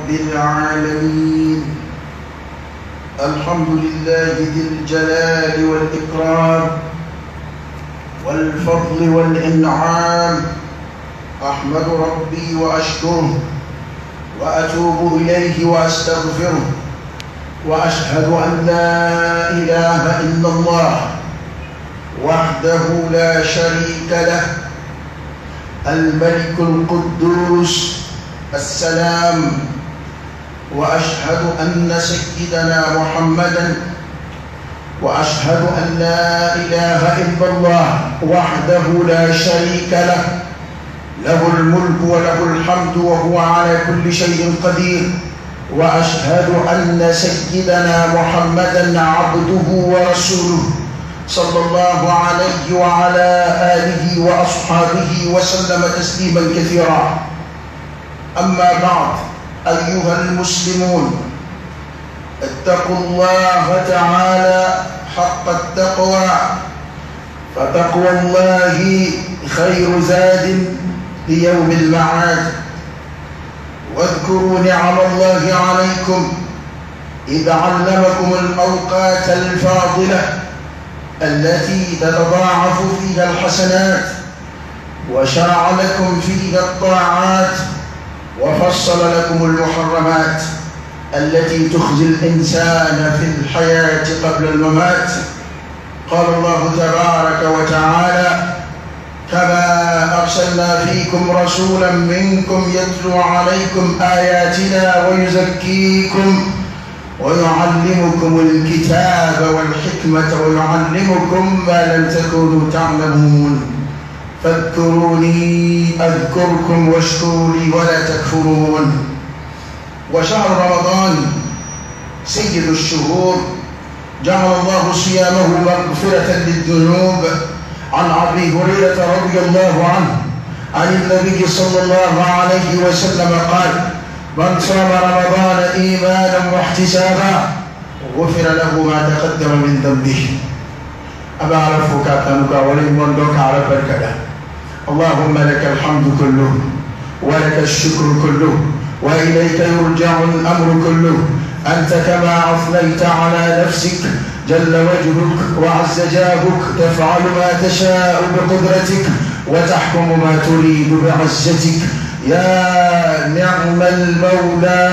رب العالمين. الحمد لله ذي الجلال والإكرام والفضل والإنعام. أحمد ربي وأشكره وأتوب إليه وأستغفره، وأشهد أن لا إله إلا الله وحده لا شريك له، الملك القدوس السلام، وأشهد أن سيدنا محمدا، وأشهد أن لا إله إلا الله وحده لا شريك له، له الملك وله الحمد وهو على كل شيء قدير، وأشهد أن سيدنا محمدا عبده ورسوله صلى الله عليه وعلى آله وأصحابه وسلم تسليما كثيرا. أما بعد، أيها المسلمون، اتقوا الله تعالى حق التقوى، فتقوى الله خير زاد ليوم المعاد. واذكروا نعم الله عليكم إذ علمكم الأوقات الفاضلة التي تتضاعف فيها الحسنات، وشرع لكم فيها الطاعات، وفصل لكم المحرمات التي تخزي الإنسان في الحياة قبل الممات. قال الله تبارك وتعالى: كما أرسلنا فيكم رسولا منكم يتلو عليكم آياتنا ويزكيكم ويعلمكم الكتاب والحكمة ويعلمكم ما لم تكونوا تعلمون، فاذكروني أذكركم واشكروا لي ولا تكفرون. وشهر رمضان سيد الشهور، جعل الله صيامه مغفرة للذنوب. عن أبي هريرة رضي الله عنه عن النبي صلى الله عليه وسلم قال: من صام رمضان إيمانا واحتسابا غفر له ما تقدم من ذنبه. أبا عرفك أتنك ولمن دوك على بركة. اللهم لك الحمد كله، ولك الشكر كله، وإليك يرجع الأمر كله. أنت كما أثنيت على نفسك جل وجهك وعز جاهك، تفعل ما تشاء بقدرتك وتحكم ما تريد بعزتك. يا نعم المولى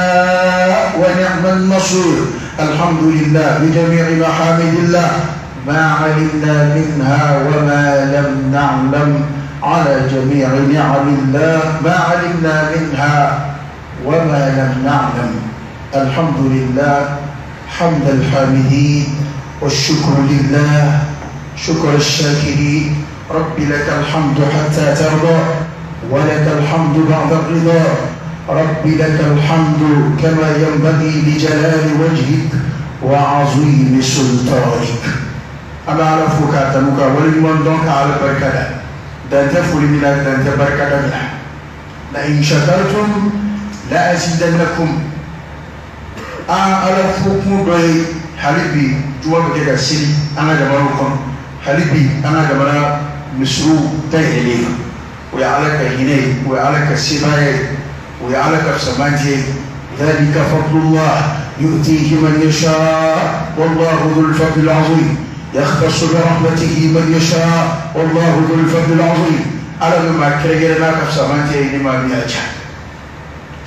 ونعم النصير. الحمد لله بجميع محامد الله، ما علمنا منها وما لم نعلم، على جميع نعم الله ما علمنا منها وما لم نعلم. الحمد لله حمد الحامدين، والشكر لله شكر الشاكرين. رب لك الحمد حتى ترضى، ولك الحمد بعد الرضا. رب لك الحمد كما ينبغي لجلال وجهك وعظيم سلطانك. أما عرفك أتنك ولمن دونك على بركة دانت فولي دانت بركة منها. لئن شكرتم لأزيدنكم. أعرفكم بي حبيبي جواب كده سيري أنا جمالكم حبيبي أنا جمال مسرو تهلي ويعلك هني ويعلك سماي ويعلك سمانتي. ذلك فضل الله يؤتيه من يشاء والله ذو الفضل العظيم. يختص برحمته من يشاء والله ذو الفضل العظيم. على ما كرجلنا كسمانتي لما بيأجا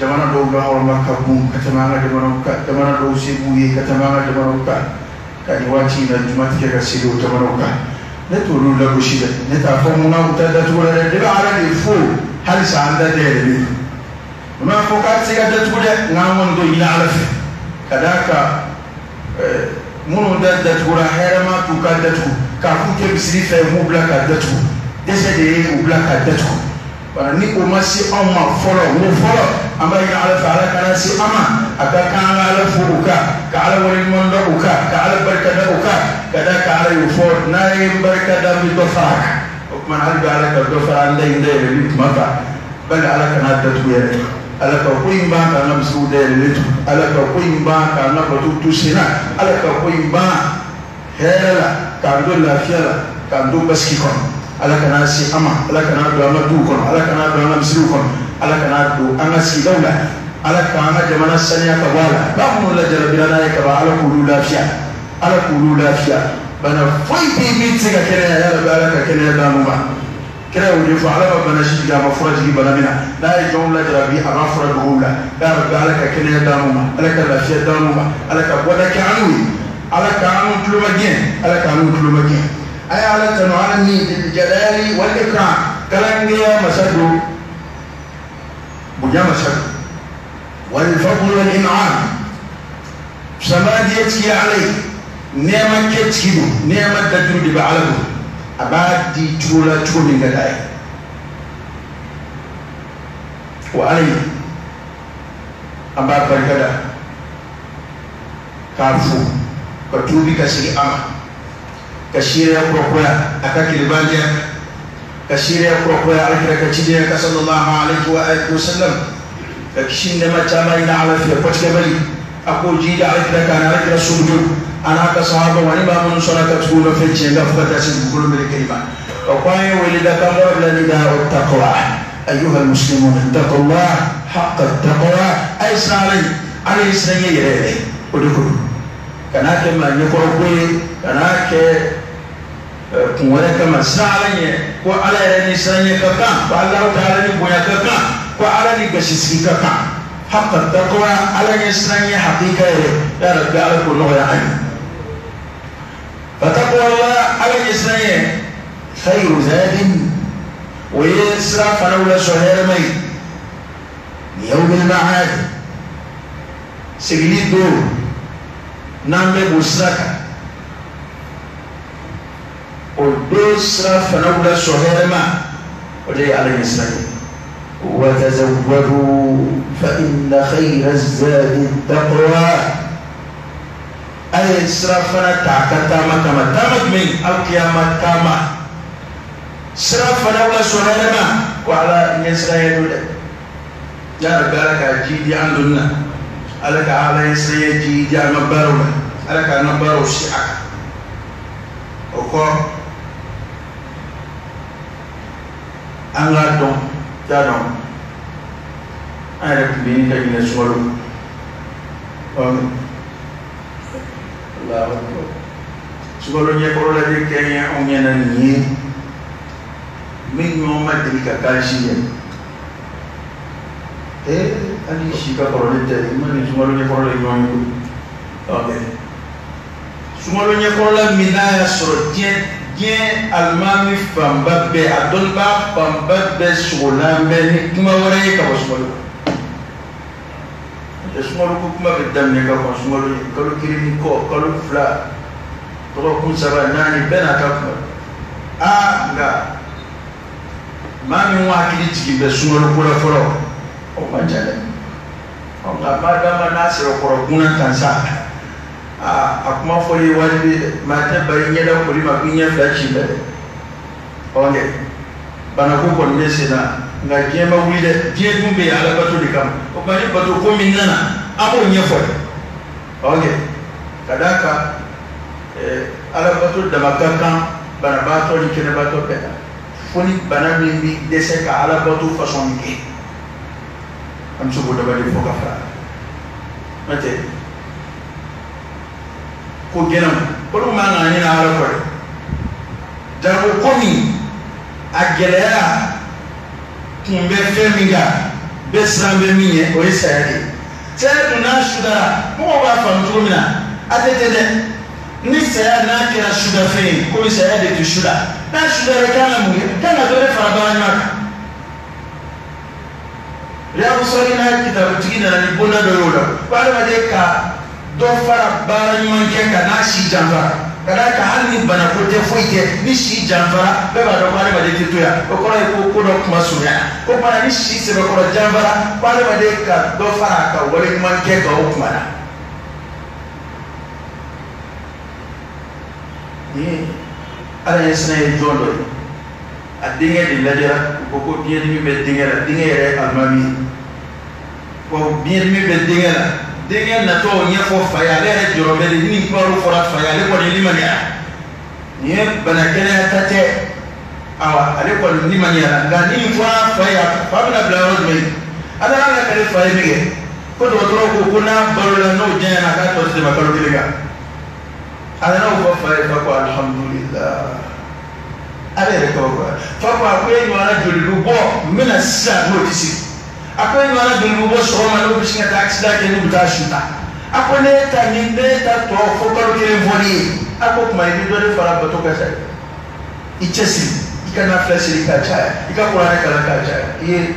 jamana dɔw la hɔrɔnba ka bon ka tɛmɛ an ka jamanaw kan, jamana dɔw se b'u ye ka tɛmɛ an ka jamanaw kan. Ka nin waati in na juma tigɛ ka seli o jamanaw kan, ne t'olu lagosi dɛ, ne t'a fɔ mun na u ta datugu la dɛ, ne bɛ Ala de fo halisa an da dayɛlɛlen don. N m'a fɔ k'a tɛ se ka datugu dɛ, nka an kɔni t'o ɲini Ala fɛ ka d'a kan minnu da datugura hɛrɛ ma t'u ka datugu, k'a f'u tɛ misiri fɛ m'u bila ka datugu, dɛsɛ de ye u bila ka datugu. Ni o ma se anw ma fɔlɔ, o fɔlɔ an b'a ɲini Ala fɛ Ala kana se an ma, a ka kan an ka Ala fo o kan, ka Ala waleɲuman dɔn o kan, ka Ala barika da o kan, ka d'a kan Ala y'o fɔ n'a ye barika da n bɛ dɔ fara a kan. O tuma hali bi Ala ka dɔ fara an da in dayɛlɛli tuma kan, bali Ala kana datugu yɛrɛ. Ala ka ko in ban k'an ka misiw dayɛlɛlen to, Ala ka ko in ban k'an ka bato to sen na, Ala ka ko in ban hɛrɛ la, k'an to lafiya la, k'an to basigi kɔnɔ. Ala kana se an ma, Ala kana don an ka duw kɔnɔ, Ala kana don an ka misiriw kɔnɔ, Ala kana don an ka sigidaw la. Ala k'an ka jamana saniya ka bɔ a la ba minnu lajarabira n'a ye ka ban ala k'olu lafiya ala k'olu lafiya bana foyi tɛ yen min tɛ se ka kɛnɛya yarabi ala ka kɛnɛya d'an ma kira y'o de fɔ ala ma bana si jigin a ma fura jigin bana min na n'a ye jɔnw lajarabi a b'a fura dogo la yarabi ala ka kɛnɛya d'an ma ala ka lafiya d'an ma ala ka bɔda kɛ an ye ala k'an tulo ma gɛn ala k'an tulo ma gɛn a ye ala tanu ala min jalali wal ikram kalangeya masa don bonya masa don والفضل والإنعام سماديتك عليه نعمة كتكيدو نعمة تجرد بعلمه أباد دي تولا تولي قدائي وعليه أباد بركدا كافو كتوبي كسري أما كشيري أكوكويا أكاكي لبانجا كشيري أكوكويا أكرا كتشيري صلى الله عليه وآله وسلم لكن ما تمرين على في قتل أقول جيد على كذا كان على كذا سجود أنا كصحابة وأنا من صلاة تقول في الجنة فتاسم كل من الكلمة وقال ولد كمر لنداء التقوى أيها المسلمون اتقوا الله حق التقوى أي سالي على سنية يريه ودخل كنا كما يقرأ كنا ك كنا كما سالي وعلى رني ككان والله تعالى نبويا ككان وعلى نجسسك كان حق التقوى على نسرني حقيقة يا رب على كل نوع عين فتقوى الله على نسرني خير زاد ويسرى فلولا شهر مي يوم المعاد سجلي دور نام بسرك ودوسرى فلولا شهر ما ودي على نسرني وتزودوا فإن خير الزاد التقوى أي سرفنا تاكتاما كما تامت من القيامة كما سرفنا ولا سهرنا وعلى يسرى يا رب لك جيدي عندنا لك على يسرى جيدي عن مبارونا لك عن مبارو الشعك وقال أنا دون t'a dɔn an yɛrɛ tun bɛ ɲini ka ɲinɛ sunkalo sunkalo ɲɛkɔrɔla de kɛ ɲɛ anw ɲɛna nin ye min ɲɔgɔn ma deli ka k'an si ye hali si ka kɔrɔ ne tɛ i ma nin sunkalo ɲɛkɔrɔla ye ɲɔgɔn ye koyi sunkalo ɲɛkɔrɔla min n'a y'a sɔrɔ diɲɛ alimami fanba bɛɛ a dɔnnibaa fanba bɛɛ sogolan bɛ ni kuma wɛrɛ ye ka bɔ sunkalo la sunkalo ko kuma bɛ daminɛ ka kɔn sunkalo ye kalo kelen ni kɔ kalo fila dɔgɔkun saba naani bɛɛ n'a ta kuma aa nka maa min hakili jigin bɛ sunkalo ko la fɔlɔ o man ca dɛ nka maa dama n'a sɛbɛkɔrɔ kunna tan sa a kuma fɔli ye wajibi ye dɛ maa tɛ ba i ɲɛda koli ma k'i ɲɛ fila ci bɛ dɛ ɔ banako kɔni bɛ sen na nka diɲɛ ma wuli dɛ diɲɛ dun bɛ yen alabato de kama o tuma ni bato ko min nana an b'o ɲɛfɔ dɛ ɔ ka d'a kan alabato dama ka kan banabaatɔ ni kɛnɛbaatɔ bɛɛ la fo ni bana min b'i dɛsɛ ka alabato fasɔn min kɛ an bɛ se k'o dama de fɔ ka fara n'o tɛ ko gɛlɛnw olu man kan ɲinɛ ala kɔ dɛ jago ko min a gɛlɛya kun bɛ fɛn min kan bɛɛ siran bɛ min ɲɛ o ye saya de ye saya dun n'a sudara mɔgɔw b'a faamu cogo min na a tɛ ten dɛ ni saya n'a kɛra sudafɛn ye komi saya de tɛ suda n'a sudara i kan ka mun kɛ i kan ka dɔ de fara baara ɲuman kan Riyadu Salihina kitabutigi nana ni bonda dɔ ye o la ko adamaden ka dɔ fara baara ɲuman kɛ ka n'a si janfara ka d'a kan hali ni banako tɛ foyi tɛ ni si janfara bɛɛ b'a dɔn ko adamaden tɛ to yan o kɔrɔ ye ko ko dɔ kuma surunyana ko bana ni si sɛbɛkɔrɔ janfara ko adamaden ka dɔ fara a ka wale ɲuman kɛ kan o kuma na. Ni ala ye sina ye jɔn dɔ ye a denkɛ de lajɛra u ko ko biyɛndimi bɛ denkɛ la denkɛ yɛrɛ ye alimami ye wa biyɛndimi bɛ denkɛ la denkɛ natɔ ɲɛfɔ fa ye ale yɛrɛ jɔrɔ bɛ de ni kuma fɔra fa ye ale kɔni limaniyara nin ye bana kɛnɛya ta tɛ awa ale kɔni limaniyara nka ni nin fɔra fa ye fa bɛna bila yɔrɔ jumɛn a taara lakale fa ye min kɛ Ko dɔgɔtɔrɔw ko ko n'a balola n'o janyana k'a tɔ tɛ tɛmɛ kalo kelen kan. A nana o fɔ fa ye, fa ko alihamudulilayi. Ala yɛrɛ kabako ya. Fa ko a ko e ɲɔgɔnna joli bɛ bɔ n bɛna sisan n'o tɛ sigi. A ko e ɲɔgɔnna joli bɛ bɔ sɔgɔma n'o bɛ sin ka taa accident kɛ n'u bɛ taa su ta. A ko ne ta ni ne ta tɔ fo kalo kelen fɔli ye. A ko tuma i bɛ dɔ de fara bato kan sa. I cɛsiri, i ka nafila seli k'a caya, i ka kuranɛ kalan k'a caya. I ye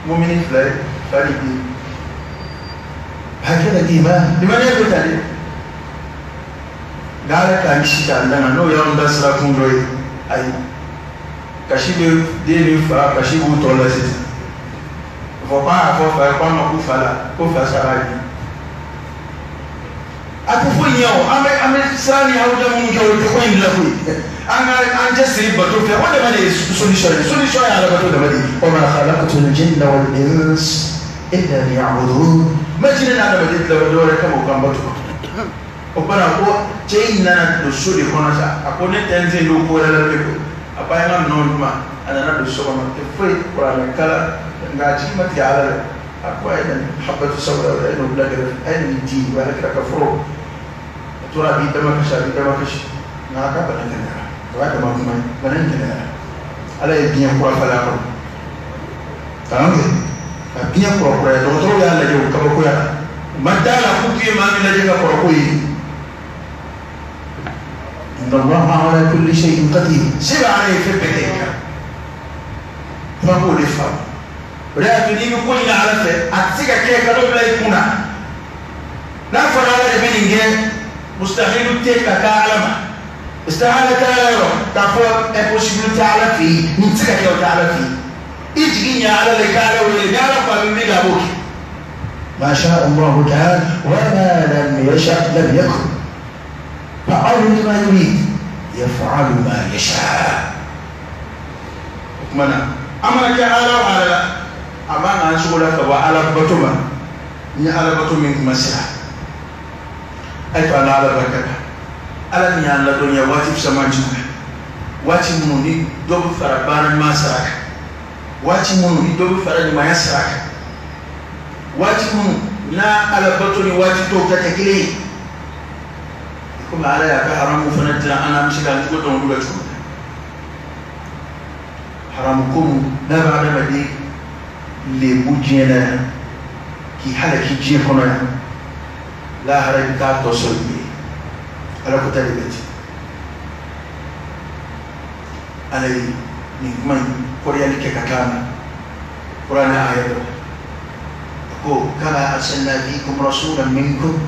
mumini fila ye, fa ni den. Hakɛ iman, limaniya bɛ ta dɛ. Nka Ala k'an kisi k'an danga n'o y'anw da sira kun dɔ ye. Ayi, kasi bɛ den ni fa, kasi b'u tɔ la sisan. Fɔ k'a y'a fɔ fa ye k'a ma k'u fa la, ko fa sara ye. A tɛ foyi ɲɛ o, an bɛ siran ni hawuja minnu kɛ o tɛ ko in dilan koyi. An ka an cɛsiri bato fɛ, o dama de ye solution ye. Solution ye Ala bato dama de ye. Wa ma khalaqtul jinna wal ins illa liya'budun. Ma jinɛ ni adamaden dilan dɔ wɛrɛ kama o k'an bato. O bana ko cɛ in nana don so de kɔnɔ sa, a ko ne tɛ n sen don ko wɛrɛ la bilen koyi. A ba ye n ka minɛnw d'u ma, a nana don so kɔnɔ, tɛ foyi kuranɛ kalan, nka a jigi ma tigɛ Ala la. A ko a ye nin habatu sawda, a ye n'o bila kɛrɛfɛ, a ye nin di, o Ala kira ka foro. A tora a b'i dama kasi, a b'i dama kasi, nka a ka bana kɛnɛyara. O y'a dama kuma ye, bana in kɛnɛyara. Ala ye biɲɛ kura falen a kɔnɔ. Kalan kɛ, ka biɲɛ kura kuraya, dɔgɔtɔrɔw y'a lajɛ o kabakoya. U ma da la k'u ye maa min lajɛ ka kɔrɔ k'o ye. Inna Allaha ala kulli shay'in qadir. Se bɛ Ala ye fɛn bɛɛ kɛ i kan. F'an k'o de faamu. O de y'a to n'i bɛ ko ɲini Ala fɛ, a tɛ se ka kɛ ka dɔ bila i kun na. N'a fɔra Ala de bɛ nin kɛ, mustahilu tɛ ka kɛ Ala ma. Istihala tɛ Ala yɔrɔ, k'a fɔ impossible tɛ Ala fɛ yen, nin tɛ se ka kɛ o tɛ Ala fɛ yen. I jigi ɲɛ Ala la, i ka Ala wele, ni Ala ko a bɛ min kɛ a b'o kɛ. Ma sha Allahu kana wa ma lam yasha lam yakun. Fa'alu lima yurid yaf'alu ma yasha. O tuma na, an mana kɛ Ala o Ala la, a man k'an sogo la ka bɔ Ala bato ma. Ni Ala bato min kuma sera, a ye to an ka Ala barika da. Ala min y'an ladɔnniya waati caman jumɛn, waati minnu ni dɔ bɛ fara baara ɲuman sara kan, waati minnu ni dɔ bɛ fara ɲumanya sara kan, waati minnu n'a Ala bato ni waati tɔw ta tɛ kelen ye. Komi Ala y'a ka haramu fana jira an na, an bɛ se k'an cogo dɔn olu la cogo min na. Haramu ko mun n'a bɛ adamaden lebu diɲɛ na yan, k'i halaki diɲɛ kɔnɔ yan, lahara i bɛ taa tɔ sɔrɔ i ye. Ala ko ta de bɛ ten. Ala ye nin kuma in kɔrɔyali kɛ ka k'a ma kuranɛ aya dɔ la. A ko kama arsalna fikum rasulan minkum,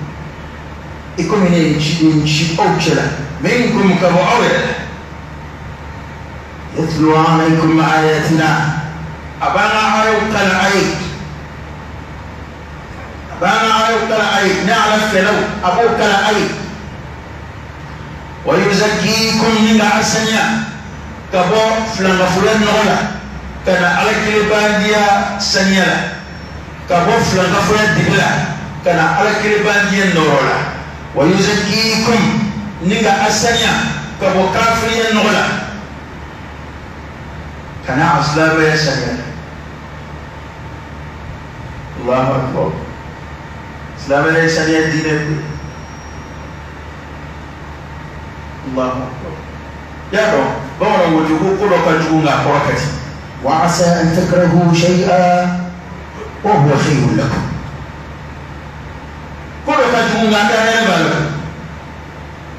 i komi ne ye ciden ci aw cɛ la, minkum ka bɔ aw yɛrɛ la, yatlu alaykum ayatina, a b'an ka ayaw kalan a ye, a b'an ka ayaw kalan a ye, ne Ala fɛlaw a b'o kalan a ye, wa yuzakkikum, ni ka a saniya ka bɔ filankafoya nɔgɔ la ka na Ala kelenbandiya saniya la, ka bɔ filankafoya dibi la ka na Ala kelenbandiya nɔrɔ la, wa yuzakkikum, ni ka a saniya ka bɔ kafiriya nɔgɔ la ka na a silamɛya saniya la. Allahu akbar. Silamɛya saniya diinɛ koyi. Allahu akbar. Y'a dɔn bamananw ko ten ko ko dɔ ka jugu nka a kɔrɔ ka di. Wa asa an takrahu shay'an wa huwa khayrun lakum. Ko dɔ ka jugu nka an ka hɛrɛ b'a la.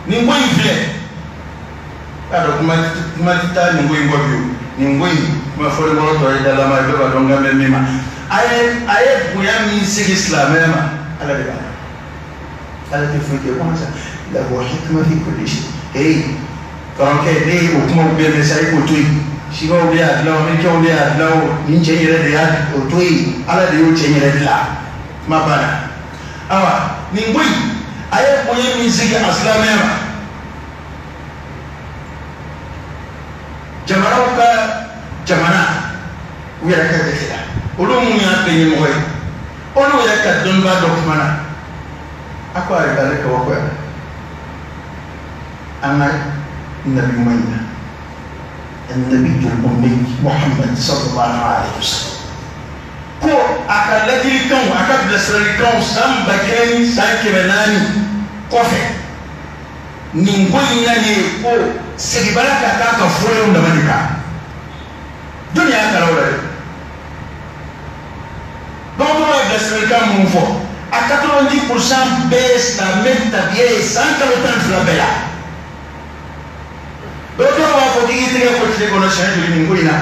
Nin ko in filɛ, y'a dɔn kuma tɛ taa nin ko in kɔ bi o. Nin ko in kuma fɔlen kɔrɔ tɔ ye dalama ye, bɛɛ b'a dɔn n kan bɛ min ma. A ye bonya min sigi silamɛya ma, Ala de b'a dɔn. Ala tɛ foyi kɛ gansan. Lahu hikma fi kulli shay. Hey, kɔrɔkɛ, ne ye o kumaw bɛɛ mɛn sa, i k'o to yen. Sibaw de y'a dilan o, Amerikɛnw de y'a dilan o, nin cɛ in yɛrɛ de y'a o to yen. Ala de y'o cɛ in yɛrɛ dilan. Kuma banna. Awa, nin ko in, a ye bonya min sigi a silamɛya ma, jamanaw ka jamana u yɛrɛ ka jate la, olu minnu y'a bɛɛ ɲɛmɔgɔ ye, olu yɛrɛ ka dɔnnibaa dɔ kumana, a ko a yɛrɛ ale kabakoya an ka nabi ɲuman in na, النبي الأمي محمد صلى الله عليه وسلم. Ko a ka ladilikanw a ka bilasiralikanw san 1000 ni san 400 kɔfɛ nin ko in na ye ko segibala ka k'a ka fɔlenw dama de kan jɔnni y'a kalan o la dɛ dɔgɔtɔrɔ ye bilasiralikan minnu fɔ a 90% bɛɛ ye silamɛ tabiya ye san kalo 12 bɛɛ la dɔgɔtɔrɔ b'a fɔ k'i k'i tɛgɛ ko tile kɔnɔ siɲɛ joli nin ko in na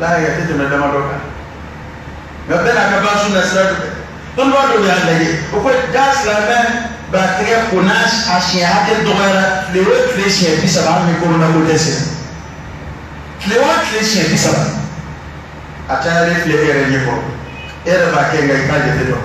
layi a tɛ tɛmɛ damadɔ kan nka bɛɛ n'a ka baasi na sira don dɛ dɔnnibaa dɔw y'a lajɛ o ko ja silamɛ b'a tɛgɛ ko n'a a siɲɛ hakɛ dɔgɔyara tile o tile siɲɛ 30 hali ni korona ko tɛ sen tile o tile siɲɛ 30 a cayalen filɛ e yɛrɛ ɲɛkɔrɔ e yɛrɛ b'a kɛ nka i t'a jate dɔn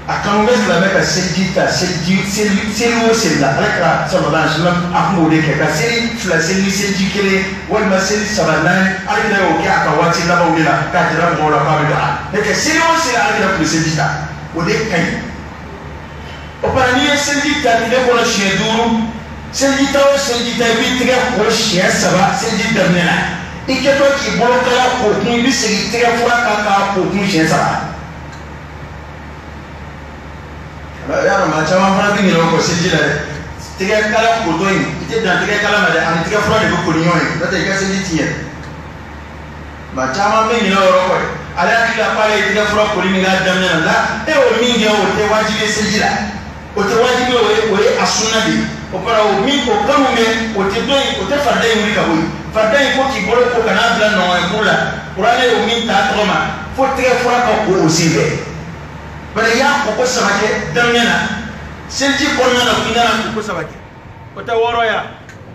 a kanu bɛ silamɛ ka seliji ta seliji seli o seli la ala kira sallallahu alaihi wasallam a kun b'o de kɛ ka seli 2 seli ni seliji 1 walima seli 3 4 ala kira y'o kɛ a ka waati labanw de la k'a jira mɔgɔw la k'a bɛ don a la kɛ seli o seli ala kira kun bɛ seliji ta o de ka ɲi o fana n'i ye seliji ta tile kɔnɔ siɲɛ 5 seliji ta o seliji ta i b'i tɛgɛ ko siɲɛ 3 seliji daminɛ na i kɛtɔ k'i bolo kala k'o kun i bɛ segin tɛgɛ fura kan k'a k'o kun siɲɛ 3. Yàrá maa caman fana bɛ ɲinɛ o kɔ seliji la dɛ tɛgɛ kala kotɔ in i tɛ dan tɛgɛ kala ma dɛ ani tɛgɛ fura de bɛ ko ni ɲɔgɔn ye n'o tɛ i ka seliji tiɲɛ maa caman bɛ ɲinɛ o yɔrɔ kɔ dɛ ale hakili la k'ale ye tɛgɛ fura koli min k'a daminɛ na la e y'o min kɛ o tɛ wajibi ye seliji la o tɛ wajibi ye o ye a sunna de ye o kɔrɔ o min o kanu bɛ o tɛ dɔ in o tɛ farida in wuli ka bɔ yen farida in ko k'i bolo ko kana bila nɔgɔya kuru la kuranɛ y'o min ta tɔgɔ ma fo tɛgɛ fura ka ko o sen fɛ. Bari i y'a ko 3 kɛ daminɛ na seliji kɔnɔna na k'i nana ko 3 kɛ o tɛ 6 ya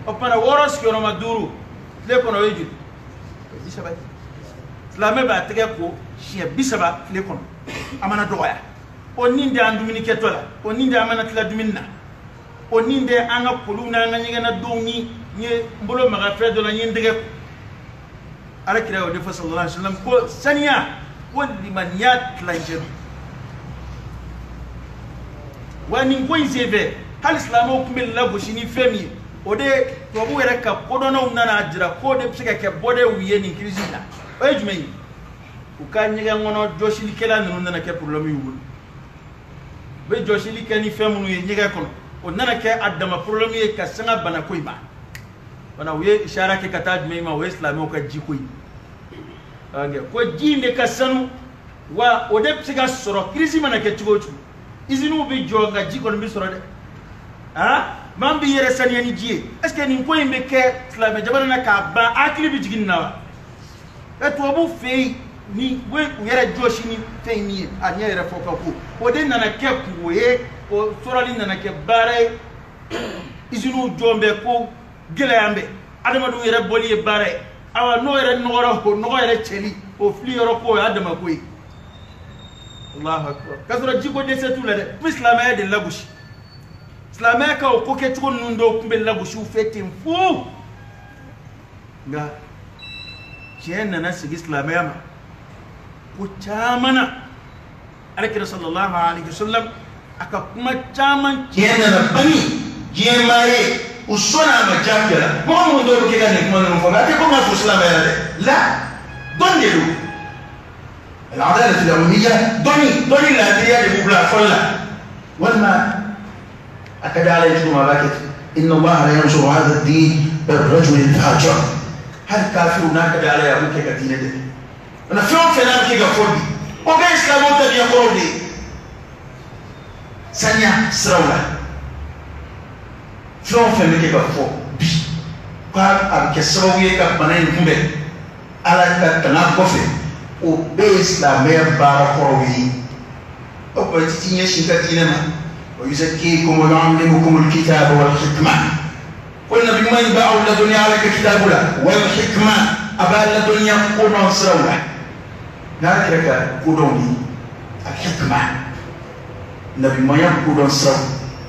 o fana 6 sigiyɔrɔma 5 tile kɔnɔ o ye joli o ye 30 ye silamɛ b'a tɛgɛ ko siɲɛ 30 tile kɔnɔ a mana dɔgɔya o nin de an dumuni kɛtɔ la o nin de an mana tila dumuni na o nin de an ka koluw n'an ka ɲɛgɛnnadenw ni n ye n bolo maga fɛn dɔ la n ye n tɛgɛ ko ala kira y'o de fɔ sallallahu alaihi wasallam ko saniya ko limaniya tilancɛ don. Wa nin ko in senfɛ hali silamɛw tun bɛ lagosi ni fɛn min ye o de tubabuw yɛrɛ ka kodɔnnaw nana jira k'o de bɛ se ka kɛ bɔdɛw ye nin kirisi in na o ye jumɛn ye u ka ɲɛgɛn kɔnɔ jɔsilikɛla ninnu nana kɛ problème y'u bolo u bɛ jɔsili kɛ ni fɛn minnu ye ɲɛgɛn kɔnɔ o nana kɛ a dama problème ye ka sanga banako in ma fana u ye isara kɛ ka taa jumɛn ma o ye silamɛw ka jiko ye ko ji in de ka sanu wa o de bɛ se ka sɔrɔ kirisi mana kɛ cogo o cogo usines bɛ jɔ nka ji kɔni bɛ sɔrɔ dɛ ah maa b'i yɛrɛ saniya ni ji ye est ce que nin ko in bɛ kɛ silamɛ jamana na k'a ban hakili bɛ jigin nin na wa ɛ tubabu fɛ yen ni u yɛrɛ jɔsi ni fɛn min ye a ɲɛ yɛrɛ fɔ ka ko o de nana kɛ kungo ye o sɔrɔli nana kɛ baara ye usines jɔn bɛ ko gɛlɛya bɛ adamadenw yɛrɛ bɔli ye baara ye awa n'o yɛrɛ nɔgɔra o nɔgɔ yɛrɛ cɛli o fili yɔrɔ ko o y'a dama ko ye. Allahu akbar k'a sɔrɔ jiko dɛsɛ t'u la dɛ kun bɛ silamɛya de lagosi silamɛya ka o ko kɛcogo ninnu dɔw kun bɛ lagosi u fɛ ten fu nka tiɲɛ nana sigi silamɛya ma ko caman na alakira sallallahu alaihi wasallam a ka kuma caman tiɲɛ nana bange diɲɛ maa ye u sɔnna a ma diyagoya la mɔgɔ minnu dɔw bɛ kɛ ka nin kuma ninnu fɔ mɛ a tɛ ko n ka fo silamɛya la dɛ la dɔnni de don. العدالة العمومية دوني دوني لا تريد بلا فلا والما أكد على ما باكت إن الله لا ينصر هذا الدين بالرجل الفاجر هل كافر هناك على أبوك كدين ده أنا فيهم فلان كي غفورني وكان إسلام تبي يقولني سنيا سراولا فيهم فلان كي غفور بي قال أبكي سراوية كبنين كمبي على كتناقف o bɛɛ ye silamɛya baara kɔrɔw ye o tuma i ti ɲɛsin ka diinɛ ma wa yuzakkikum wa yuallimukum alkitaba wal hikma ko nabi ɲuman in b'aw ladɔnniya ala ka kitabu la wal hikma a b'a ladɔnniya kodɔn siraw la n'a kɛra ka kodɔn de al hikma nabi ɲumanya kodɔn siraw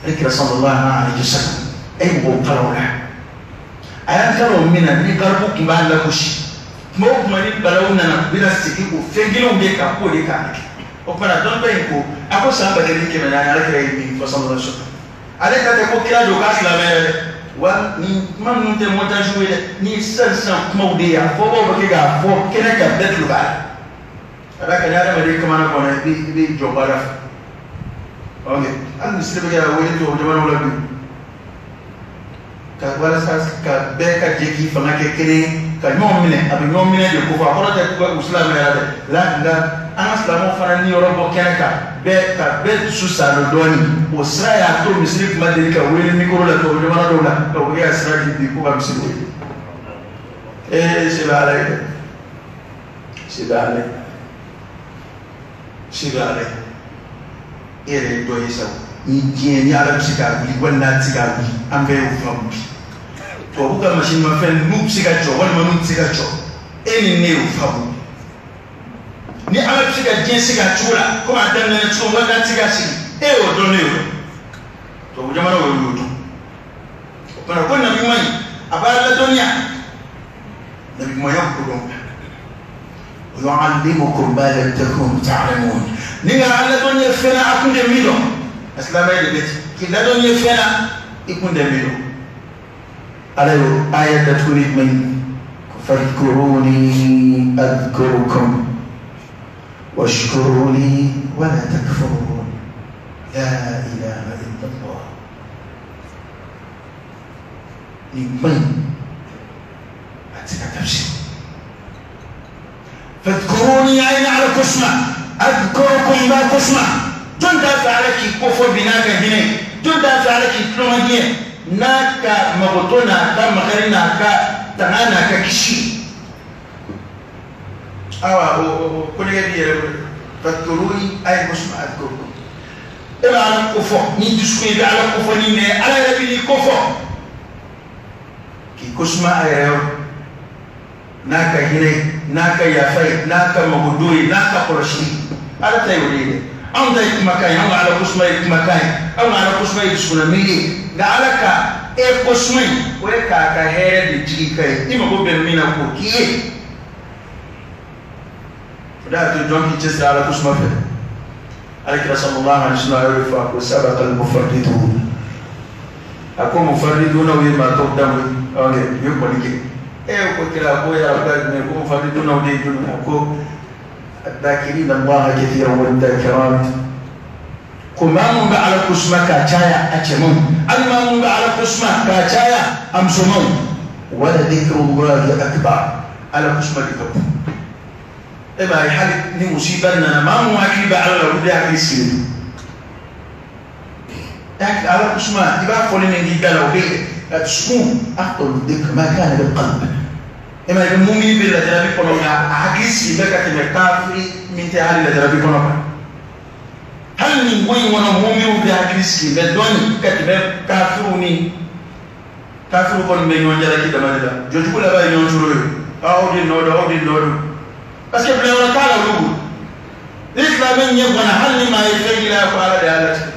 ale kira sallallahu alaihi wasallam a ye mɔgɔw kalan o la a y'an kalan o min na ni garibu tun b'a lagosi kuma o kuma ni balawu nana u bɛna segin o fɛn kelenw de kan k'o de kan o kumana dɔnniba in ko a ko san 1400 ala kira ye min fɔ sallallahu alaihi wasallam ale ta tɛ ko kira don k'a silamɛ yɛrɛ dɛ Wa ni kuma ninnu tɛ montage ye dɛ, ni sisan kumaw de ye, a fɔbaw bɛ kɛ k'a fɔ kɛnɛ kan bɛɛ tulo b'a la. Ka d'a kan ni adamaden kamana kɔnɔ i bɛ jɔ baara fɛ. Ok, hali misiri bɛ kɛ ka wele tubabu jamanaw la bi. Ka walasa ka bɛɛ ka jɛ k'i fanga kɛ kelen ka ɲɔgɔn minɛ, a bɛ ɲɔgɔn minɛ de ko fɔ, a kɔrɔ tɛ u silamɛya dɛ. La nka an ka silamɛw fana niyɔrɔ bɔ kɛnɛ kan, bɛɛ ka bɛɛ dusu salo dɔɔni. O sira y'a to misiri tun ma deli ka wele mikoro la tubabu jamana dɔw la, nka u bɛ ka sira di bi ko ka misiri wele. Ee, se bɛ Ala ye dɛ, se bɛ Ala ye, se bɛ Ala ye. E yɛrɛ ye dɔ ye sa, ni diɲɛ ni Ala bɛ se k'a wuli walima n'a tɛ se k'a wuli, an bɛɛ y'o faamu bi. Tubabu ka masinimafɛn n'u bɛ se ka jɔ walima n'u tɛ se ka jɔ, e ni ne y'o faamu. Ni Ala bɛ se ka diɲɛ sigi a cogo la komi a daminɛna cogo min walima a tɛ se ka sigi, e y'o dɔn, ne y'o dɔn. Tubabu jamanaw y'o dɔn. O tuma ko nabi ɲuman in a b'a ladɔnniya nabi ɲumanya ko dɔn. ويعلمكم ما لم تكونوا تعلمون. Ni ka ala ladɔnniya fɛn na a kun tɛ min dɔn, a silamɛ de bɛ ten k'i ladɔnniya fɛn na i kun tɛ min dɔn. Ala y'o aya datuguli jumɛn ye? فاذكروني أذكركم واشكروا لي ولا تكفرون. لا إله إلا الله. Ni kuma in a tɛ se ka tafsir. فاذكروني أين على كسمة أذكركم ما كسمة. Jɔn t'a fɛ Ala k'i kofɔ bi n'a ka hinɛ ye? Jɔn t'a fɛ Ala k'i tulomaɲɛ n'a ka magoto n'a ka makari n'a ka tanga n'a ka kisi? Awa o kolege b'i yɛrɛ bolo. فاذكروني أين كسمة أذكركم. E bɛ Ala kofɔ ni dusukun ye, i bɛ Ala kofɔ ni nɛ ye, Ala yɛrɛ bɛ n'i kofɔ k'i kosuma a yɛrɛ yɔrɔ n'a ka hinɛ ye, n'a ka yafa ye, n'a ka magodo ye, n'a ka kɔlɔsili. Ala ta ye o de ye dɛ. Anw ta ye kumakan ye, anw ka Ala kosuma ye kumakan ye, anw ka Ala kosuma ye dusukunna miiri ye. Nka Ala ka e kosuma in, o ye k'a ka hɛrɛ de jigi ka ye, i mago bɛ min na k'o k'i ye. O de y'a to jɔn k'i cɛsiri Ala kosuma fɛ. Ala kira sallallahu alaihi wa sallam a y'o de fɔ, a ko sabaqa al-mufarridun. A ko mufarridunaw ye maa tɔw dan ye. Ok, u ye kɔni kɛ. E ko kira ko ya Rabbi jumɛn ko mufarridunaw de ye jumɛn? A ko الذاكرين الله كثيرا والذاكرات. Ko maa mun bɛ Ala kosuma ka caya a cɛmanw, hali maa mun bɛ Ala kosuma ka caya a musomanw. ولذكر الله أكبر. Ala kosuma de ka bon. E b'a ye hali ni musiba nana, maa mun hakili bɛ Ala la, olu de hakili sigilen don. Ala kosuma i b'a fɔli min k'i da la, o bɛ yen dɛ. Dusukun أفضل الذكر ما كان بالقلب. E ma ye mumini bɛ lajarabi kɔnɔ, nka a hakili sigi bɛ ka tɛmɛ kafiri min tɛ hali lajarabi kɔnɔ kan. Hali nin ko in kɔnɔ, muminiw bɛ hakili sigi bɛ dɔɔni ka tɛmɛ kafiriw ni kafiriw kɔni bɛ ɲɔgɔn jalaki dama de la. Jɔjugu laban ye ɲɔgɔn sɔrɔ ye. Aw de nɔ don, aw de nɔ don. Parce que bilayɔrɔ t'a la olu bolo. Ni silamɛ ɲɛ ganna, hali ni maa ye fɛn k'i la, ko Ala de y'a latigɛ.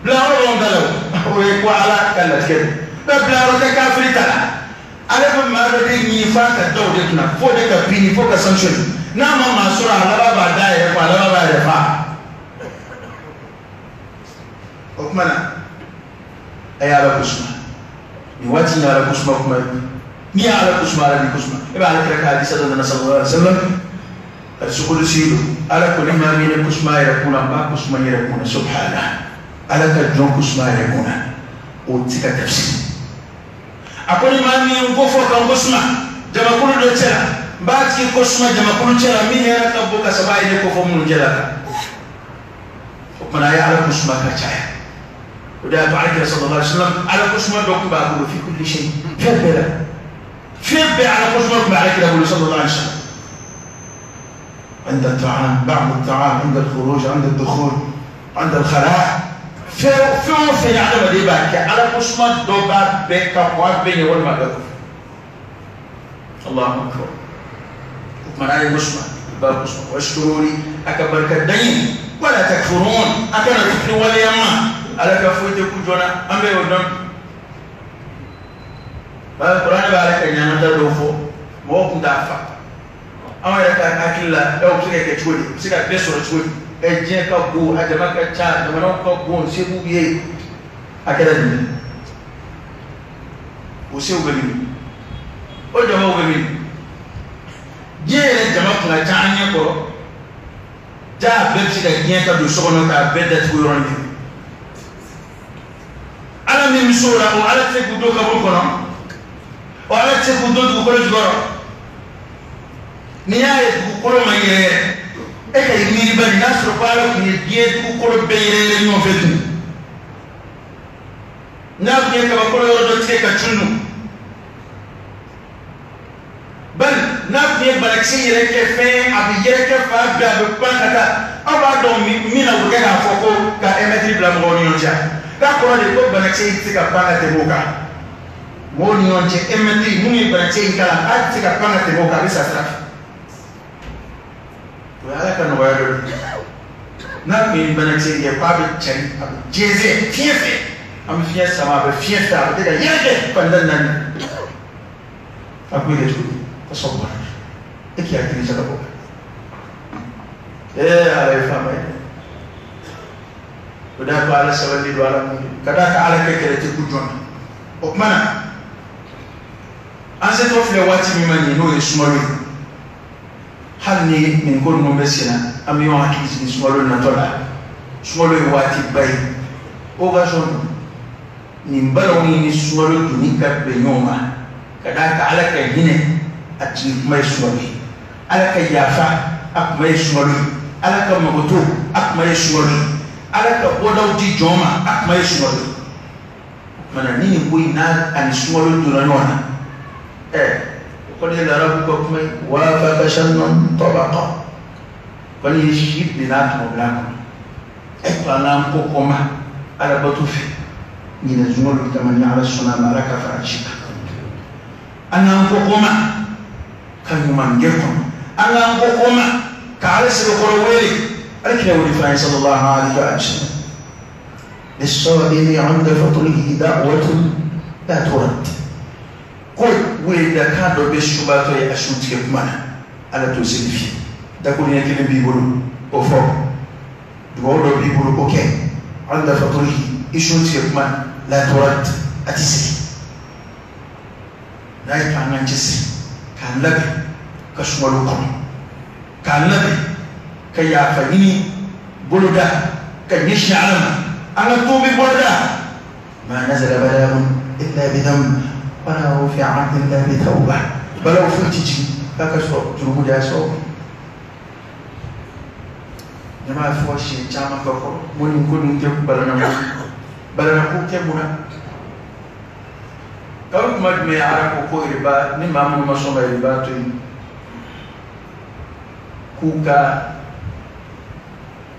Bilayɔrɔ b'anw ta la o, o ye ko Ala ka latigɛ de. Mɛ bilayɔrɔ tɛ kafiri ta la. Ale bɛ maa dɔ de ɲini f'a ka da o de kunna, f'o de ka pini, f'o ka sanctionner. N'a ma maa sɔrɔ, a laban b'a da yɛrɛ kɔ, a laban b'a yɛrɛ fa. O tuma na, a ye Ala kosuma. Nin waati in ye Ala kosuma kuma ye. N'i ye Ala kosuma, Ala b'i kosuma. E bɛ Ala kira ka hadisa dɔ nana sallallahu alaihi wa sallam. Hadisi kudusi don. Ala ko ni maa min ye kosuma a yɛrɛ kunna, n b'a kosuma n yɛrɛ kunna. Subhana. Ala ka jɔn kosuma a yɛrɛ kunna, o tɛ se ka tafsiri. A ko ni maa min ye n ko fɔ ka n ko suma jamakulu dɔ cɛ la, n b'a tigi ko suma jamakulu cɛ la min hɛrɛ ka bon ka saba ye ne ko fɔ minnu cɛ la kan. O tuma na a ye Ala ko suma ka caya. O de y'a to Ala kira sallallahu alaihi wa sallam Ala ko suma dɔ tun b'a bolo fi kulli shay, fɛn bɛɛ la, fɛn bɛɛ Ala ko suma tun bɛ Ala kira bolo sallallahu alaihi wa sallam. عند الطعام، بعد الطعام، عند الخروج، عند الدخول، عند الخلاء. Fɛn o fɛn ye adamaden b'a kɛ, Ala ko suma dɔ b'a bɛɛ ka kɔn a bɛɛ ɲɛ walima a bɛɛ kɔfɛ. Allahu akbar. O tuma n'a ye ko suma, i b'a ko suma. Washkuruni, a ka barika dan ye. Wala takfurun, a kana tufiri waleya ma. Ala ka foyi tɛ ku joona, an bɛɛ y'o dɔn. Bari Kuranɛ bɛ Ala ka ɲɛnata dɔw fɔ, mɔgɔw tun t'a fa. Anw yɛrɛ ka hakili la, ɛ o bɛ se ka kɛ cogo di? O bɛ se ka bɛɛ sɔrɔ cogo di? Ɛ diɲɛ ka bon, a jama ka ca, jamanaw ka bon, se b'u ye. A kɛra jumɛn? O sew bɛ min? O jamaw bɛ min? Diɲɛ yɛrɛ jama kun ka ca an ɲɛ kɔrɔ. Ja bɛɛ bɛ se ka diɲɛ ka don so kɔnɔ k'a bɛɛ datugu yɔrɔnin kelen. Ala min bɛ so la, o Ala tɛ se k'u don kaburu kɔnɔ, o Ala tɛ se k'u don dugukolo jukɔrɔ. N'i y'a ye dugukolo ma yɛrɛ yɛrɛ, e ka i miiri bani n'a sɔrɔ ko Ala tun ye diɲɛ dugukolo bɛɛ yɛrɛ yɛrɛ ɲɔgɔn fɛ tun, n'a tun ye kabakolo yɔrɔ dɔ tigɛ ka cun, bali n'a tun ye banakisɛ yɛrɛ kɛ fɛn ye, a bɛ yɛrɛkɛ fan bɛɛ, a bɛ pan ka taa. Aw b'a dɔn min na u bɛ kɛ k'a fɔ ko ka mɛtiri bila mɔgɔw ni ɲɔgɔn cɛ, k'a kɔrɔ de ko banakisɛ in tɛ se ka pan ka tɛmɛ o kan mɔgɔw ni ɲɔgɔn cɛ. Mɛtiri minnu ye banakisɛ in kalan, a tɛ se ka pan ka tɛmɛ o kan, a bɛ sa sira fɛ. O ye Ala ka nɔgɔya dɔ ye. N'a tun ye banakisɛ in kɛ k'a bɛ cari, a bɛ jɛnsɛn fiɲɛ fɛ, an bɛ fiɲɛ sama, a bɛ fiɲɛ fɛ, a bɛ kɛ ka yɛrɛkɛ fan tan ni naani. A kun bɛ kɛ cogo di? Ka sɔrɔ bɔra e k'i hakili jagabɔ. Ee, Ala ye faama ye. O de y'a to Ala sabali don, Ala mun ka d'a kan, Ala kɛ kɛlɛ tɛ ku jɔn na. O tuma na, an setɔ filɛ waati min ma nin, n'o ye sunkalo ye, hali ni nin ko ninnu bɛ sen na, an bɛ ɲɔgɔn hakili jigin sunkalo natɔ la. Sunkalo ye waatiba ye, occasion don. Nin balawu ni sunkalo donni ka bɛn ɲɔgɔn ma, ka d'a kan Ala ka hinɛ a jigin kuma ye sunkalo ye, Ala ka yafa a kuma ye sunkalo ye, Ala ka magoto a kuma ye sunkalo ye, Ala ka bɔdaw di jɔn ma a kuma ye sunkalo ye. O tuma na, ni nin ko in n'a ani sunkalo donna ɲɔgɔn na, o kɔni ye larabu ka kuma ye, wafaka shannon tabaqa, kɔni ye si bilenna tɔmɔbila kɔnɔ. E to an k'an ko kɔ ma Ala bato fɛ ɲinɛ sunkalo kama, ni Ala sɔnna a ma, Ala ka fara ci kan. An k'an ko kɔ ma ka ɲuman kɛ kɔnɔ, an k'an ko kɔ ma ka Ala sɛbɛkɔrɔ wele. Ala kira wele f'an ye sallallahu alaihi wa sallam, للصائم عند فطره دعوة لا ترد. Ko weledakan dɔ bɛ sunbaatɔ ye a sun tigɛ kuma na, Ala t'o seli fiye. Dakuruɲɛ kelen b'i bolo, o fɔ. Dugawu dɔ b'i bolo, o kɛ. عند فطره i sun tigɛ kuma la ترد, a ti sigi. N'a ye k'an k'an cɛsiri k'an labɛn ka sunkalo kɔnɔ, k'an labɛn ka yafa ɲini boloda ka ɲɛsin Ala ma, an ka tuubi boloda. ما نزل بلاء إلا بذنب ولا رفع إلا بتوبة. Balawu foyi ti jigin k'a ka sɔrɔ jurumu de y'a sababu ye. Ne m'a fɔ siɲɛ caman ka kɔrɔ n ko nin ko ninnu tɛ balanako, balanako tɛ mun na? Kalo kuma jumɛn Ala ko ko riba, ni maa minnu ma sɔn ka riba to yen, k'u ka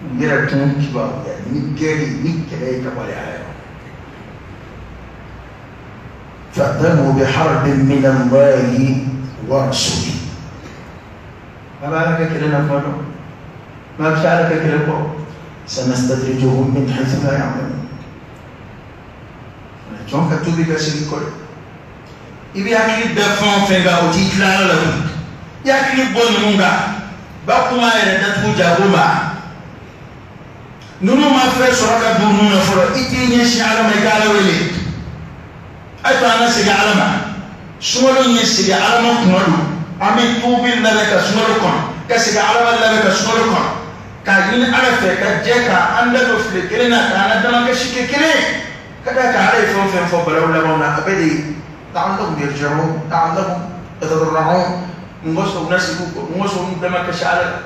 u yɛrɛ kun kibaruya ni gɛrɛ ni kɛlɛ ye ka bɔ ale Ala yɔrɔ. فأذنوا بحرب من الله ورسوله. ما b'a Ala ka kɛlɛ na kuma dɔn, ma bɛ se Ala ka kɛlɛ kɔ. سنستدرجهم من حيث لا يعلمون. Jɔn ka tuubi ka segin kɔ dɛ. I bɛ hakili da fɛn o fɛn kan, o t'i tila Ala la koyi. I hakili bɔ ninnu kan, ba kuma yɛrɛ datugu jago ma. Ninnu ma fɛn sɔrɔ ka don ninnu na fɔlɔ, i t'i ɲɛsin Ala ma, i ka Ala wele. A to an ka segin Ala ma. Sunkalo in ye segin Ala ma kuma don. An bɛ tuubi labɛn ka sunkalo kɔnɔ, ka segin Ala ma labɛn ka sunkalo kɔnɔ, k'a ɲini Ala fɛ ka jɛ ka an da don file kelen na, k'an ka damakasi kɛ kelen ye. Ka d'a kan Ala ye fɛn o fɛn fɔ balawu labanw na, a bɛɛ de ye la'allahum yarji'un, la'allahum yatadarra'un. N ko sɔn u na segin u kɔ, n ko sɔn u damakasi Ala la.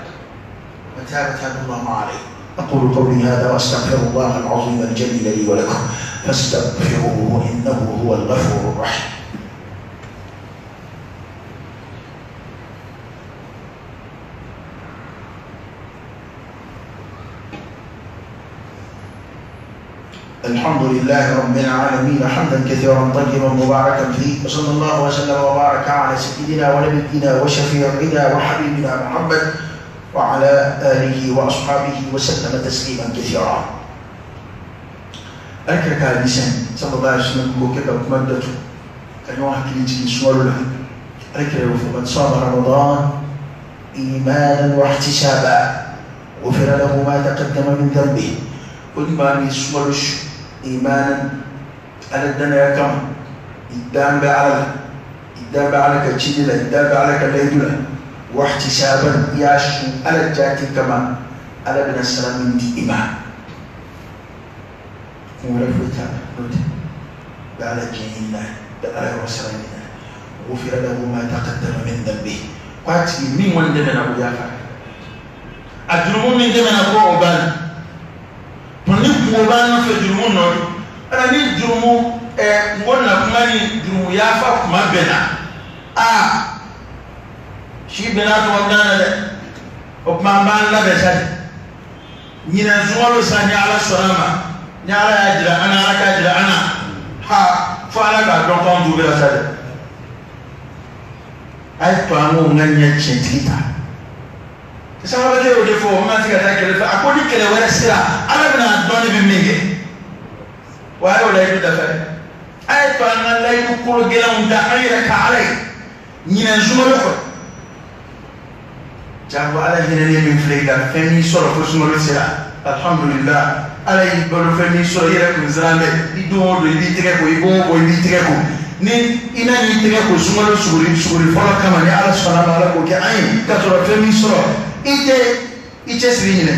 وتاب تاب الله عليه. أقول قولي هذا وأستغفر الله العظيم الجليل لي ولكم فاستغفروه إنه هو الغفور الرحيم. الحمد لله رب العالمين حمدا كثيرا طيبا مباركا فيه، وصلى الله وسلم وبارك على سيدنا ونبينا وشفيعنا وحبيبنا محمد وعلى آله وأصحابه وسلم تسليما كثيرا. Alakira ka hadisi sallallahu alaihi wasallam ko kɛ ka kuma datugu ka ɲɔgɔn hakili jigin sunkalo la. Alakira y'o fɔ, man sama Ramadan imanan wa ihtisaba ghufira lahu ma taqaddama min dhanbihi. Ko ni maa min ye sunkalo su imanan, Ala danaya kama, I dan bɛ Ala la, i dan bɛ Ala ka ciden la, i dan bɛ Ala ka layidu la, wahtisaban, i y'a sun Ala jaati kama, Ala bɛna sara min di i ma, kun wɛrɛ foyi t'a la n'o tɛ. Bɛ Ala diɲɛ ɲini n'a ye, bɛ Ala yɔrɔ sara ɲini n'a ye. Ghufira lahu ma taqaddama min dhanbihi, k'a tigi min kɔni dɛmɛna o yafa, a jurumu min dɛmɛna ko o banna. Ni kungo b'an nɔfɛ jurumu nɔ don, ala ni jurumu kungo na kuma ni jurumu yafa kuma bɛnna, aa si bɛnna tɔgɔ min na dɛ, o tuma an b'an labɛn sa de. Ɲinɛ sunkalo sa, ni Ala sɔnna ma, ni Ala y'a jira an na, Ala k'a jira an na, ha fo Ala k'a dɔn k'anw tubira sa dɛ. A ye to an k'o ŋaniya tiɲɛtigi ta. Sahabakɛ y'o de fɔ, o ma se ka taa kɛlɛ fɛ, a ko ni kɛlɛ wɛrɛ sera, Ala bɛna dɔn ne bɛ min kɛ. Wa a y'o layidu dafa dɛ. A ye to an ka layidu kolo gɛlɛnw da an yɛrɛ ka Ala ye ɲinɛ sunkalo kɔnɔ. Jango Ala hinɛnen min filɛ i la, fɛn m'i sɔrɔ fo sunkalo sera, alhamdulillah. Ala y'i balo, fɛn m'i sɔrɔ, i yɛrɛ kun siran bɛ, i don o don i b'i tɛgɛ ko, i bɔ o bɔ i b'i tɛgɛ ko. Ni i n'a y'i tɛgɛ ko sunkalo suguri fɔlɔ kama, ni Ala sɔnna ma, Ala k'o kɛ an ye, k'a sɔrɔ fɛn m'i sɔrɔ, i tɛ i cɛsiri ɲinɛ.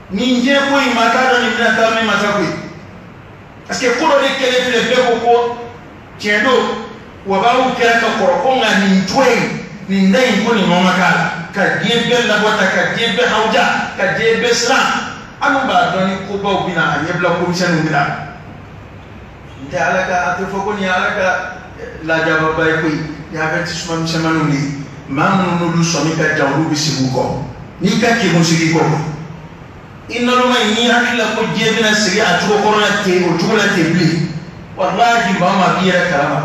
Nin diɲɛ ko in ma, t'a dɔn nin bɛna taa min ma sa koyi, parce que ko dɔ de kɛlen filɛ, bɛɛ ko ko tiɲɛ don, wabaw kɛra ka kɔrɔ ko, nka nin cogo in, nin da in ko nin nɔ ma k'a la, ka diɲɛ bɛɛ labɔ ta, ka diɲɛ bɛɛ hawuja, ka diɲɛ bɛɛ siran. An dun b'a dɔn ni kobaw bɛna a ɲɛbila, komisɛnninw bɛna. N tɛ Ala ka, a tɛ fɔ ko nin ye Ala ka lajababa ye koyi, nin ye avertissement misɛnmaninw de ye. Maa minnu n'olu sɔnni ka jan, olu bɛ segin u kɔ. N'i ka kegun, segin i kɔ. I naloma in, n'i hakili la ko diɲɛ bɛna segin a cogo kɔrɔ la ten, o cogo la ten bilen, walahi maa o maa b'i yɛrɛ kalama,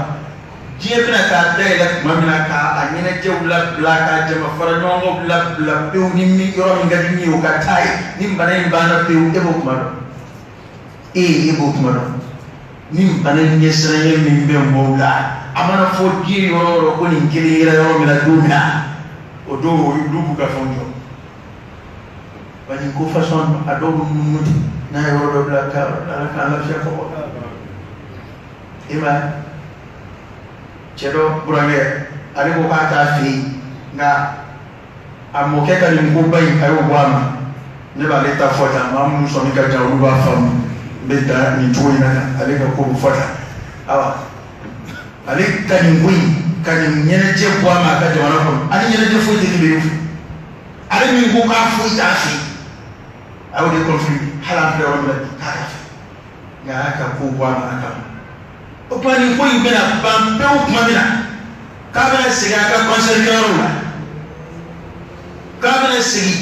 diɲɛ bɛna taa dayɛlɛ tuma min na, k'a ɲɛnajɛw labila, k'a jama fara ɲɔgɔnkanw labila pewu, ni min yɔrɔ min ka di min ye o ka taa yen, ni bana in banna pewu, e b'o kuma dɔn, e b'o kuma dɔn. Ni bana in ɲɛsiranɲɛ min bɛ mɔgɔw la, a mana fɔ diɲɛ yɔrɔ o yɔrɔ ko nin kelen yera yɔrɔ min na don min na, o don olu b'u ka fɛnw jɔ. Wa nin ko fasɔn, a dɔw bɛ munumunu ten, n'a ye yɔrɔ dɔ bila ka Ala k'an lafiya kɔkɔ. E ma ye, cɛ dɔ burankɛ, ale ko k'a t'a fɛ yen, nka a mɔkɛ ka nin koba in, a y'o bɔ a ma. Ne b'ale ta fɔ tan, maa minnu sɔnni ka jan, olu b'a faamu, n bɛ dan nin cogo in na tan, ale ka ko bɛ fɔ tan. Awa ale ka nin ko in, ka nin ɲɛnajɛ bɔ a ma a ka jamana kɔnɔ, ani ɲɛnajɛ foyi tɛ nin bɛ yen. Ale min ko k'a foyi t'a fɛ yen, a y'o de confirmer, hali an filɛ yɔrɔ min na bi, k'a t'a fɛ, nka a y'a ka ko bɔ a ma a kama. O tuma nin ko in bɛna ban pewu tuma min na, k'a bɛna segin a ka concert kɛyɔrɔw la, k'a bɛna segin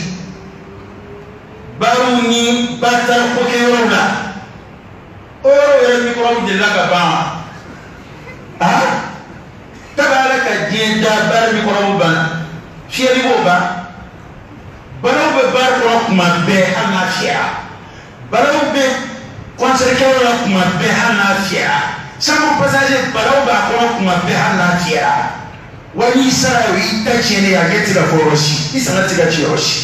barow ni batara ko kɛyɔrɔw la, o yɔrɔ yɛrɛ mikɔrɔbu delila ka ban wa? Aa, kabi Ala ka diɲɛ da, baara mikɔrɔbu banna, fiyɛli b'o ban. Banaw bɛ baara kɔnɔ kuma bɛɛ hali n'a fiyɛra, banaw bɛ concert kɛyɔrɔ la kuma bɛɛ hali n'a fiyɛra, chambre passager banaw b'a kɔnɔ kuma bɛɛ hali n'a fiyɛra. Wa n'i sara, o y'i ta tiɲɛnen ye, a ɲɛ tɛ ka fɔ yɔrɔ si, i sanga tɛ ka ci yɔrɔ si.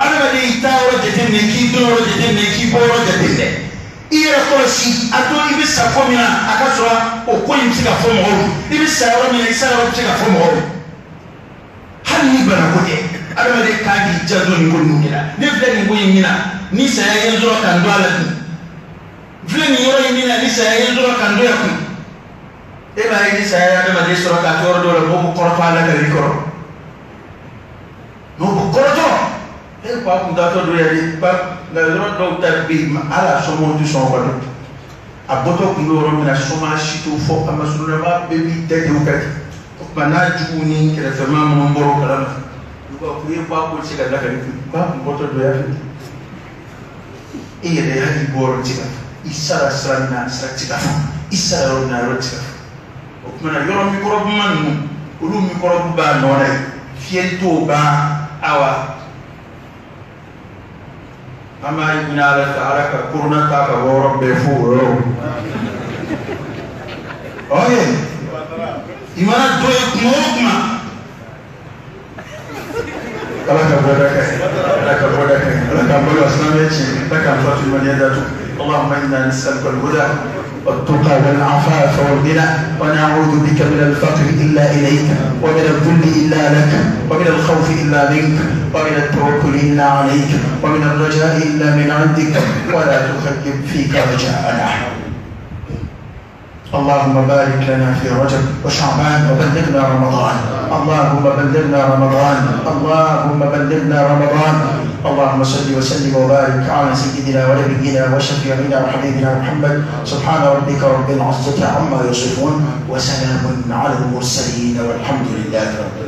Adamaden, i taa yɔrɔ jateminɛ, k'i don yɔrɔ jateminɛ, k'i bɔ yɔrɔ jateminɛ, i yɛrɛ kɔlɔsi, a to i bɛ sa ko min na, a ka sɔrɔ o ko in bɛ se ka fɔ mɔgɔw ye. I bɛ sa yɔrɔ min na, i sa yɔrɔ bɛ se ka fɔ mɔgɔw ye, hali ni bana ko tɛ. Adamaden kan k'i janto nin ko ninnu de la. Ne filɛ nin ko in min na, ni saya ye n sɔrɔ ka n don a la dun, n filɛ nin yɔrɔ in min na, ni saya ye n sɔrɔ ka n don yan kun. E b'a ye, ni saya ye adamaden sɔrɔ k'a to yɔrɔ dɔw la, mɔgɔw bɛ kɔrɔtɔ a la ka i kɔrɔ, mɔgɔw bɛ kɔrɔtɔ. E ko a kun taatɔ don yɛrɛ ba, nka yɔrɔ dɔw ta bɛ yen, hali a somɔgɔw tɛ sɔn o ka don. A bɔtɔ kun bɛ yɔrɔ min na, soma si t'o fɔ, a masurunnama bɛɛ b'i da de o kan ten. O tuma n'a juguw ni kɛrɛfɛmaa minnu bɔra o kalama, olu b'a fɔ e ko a ko tɛ se ka lakali koyi, k'a kun bɔtɔ don y'a fɛ. E yɛrɛ hali i bɔ yɔrɔ tɛ se ka fɔ, i sara sira min na, sira tɛ se ka fɔ, i sara yɔrɔ min na, yɔrɔ tɛ se ka fɔ. O tuma na yɔrɔ mikɔrɔbuma ninnu, olu mikɔrɔbu b'a nɔ na yen, fiyɛli t'o ban. Awa an b'a ɲini Ala fɛ, Ala ka korona ta ka bɔ yɔrɔ bɛɛ fo o yɔrɔ. Ɔye, i mana dɔ ye kuma o kuma, Ala ka bɔda kɛ, Ala ka bɔda kɛ, Ala k'an balo a silamɛya tiɲɛ, Ala k'an fatu limaniya datugu. اللهم إنا نسألك الهدى والتقى والعفاف والغنى. ونعوذ بك من الفقر إلا إليك، ومن الذل إلا لك، ومن الخوف إلا منك، ومن التوكل إلا عليك، ومن الرجاء إلا من عندك، ولا تخيب فيك رجاءنا. اللهم بارك لنا في رجب وشعبان وبلغنا رمضان. اللهم بلغنا رمضان، اللهم بلغنا رمضان. اللهم صل وسلم وبارك على سيدنا ونبينا وشفيعنا وحبيبنا محمد. سبحان ربك رب العزة عما يصفون، وسلام على المرسلين، والحمد لله رب العالمين.